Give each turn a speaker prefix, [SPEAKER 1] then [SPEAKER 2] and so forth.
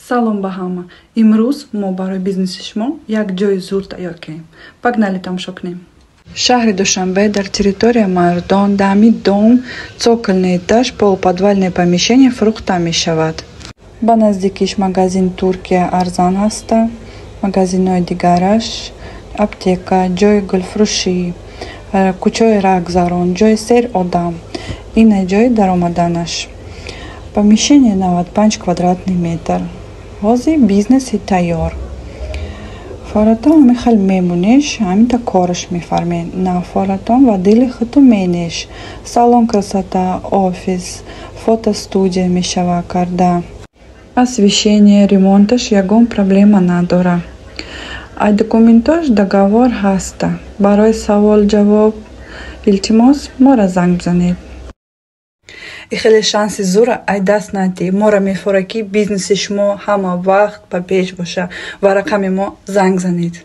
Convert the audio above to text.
[SPEAKER 1] Салом ба ҳама! Имрӯз мо барои бизнеси шумо як ҷои зур тайёр кардем. Погнали, тамошо кунем. Шаҳри Душанбе, дар территория Мардон, дами дом, цокольный этаж, полуподвальное помещение фурӯхта мешавад. Ба наздикиш магазин Туркия арзан ҳаста, магазинҳои дигараш, аптека, ҷои гулфурӯшӣ, кӯчаи рагзарон, ҷои сер одам. Ина ҷои даромаданаш. Помещение 95 квадратный метр. Ҳозир бизнеси тайёр. Форатон ҳамин хел мемонеш, ҳаминта кораш мефармед. На форатон ва дили худтон менеш. Салон красота, офис, фотостудия мешава карда. Освещение, ремонташ ягон проблема надора. Ай документош договор ҳаста. Барои савол ҷавоб, илтимос, моро занг бизанед. И хеле шанси зура ай даст надиҳ. Моро мефора, ки бизнеси шумо ҳама вақт ба пеш боша, ва рақами мо занг занед.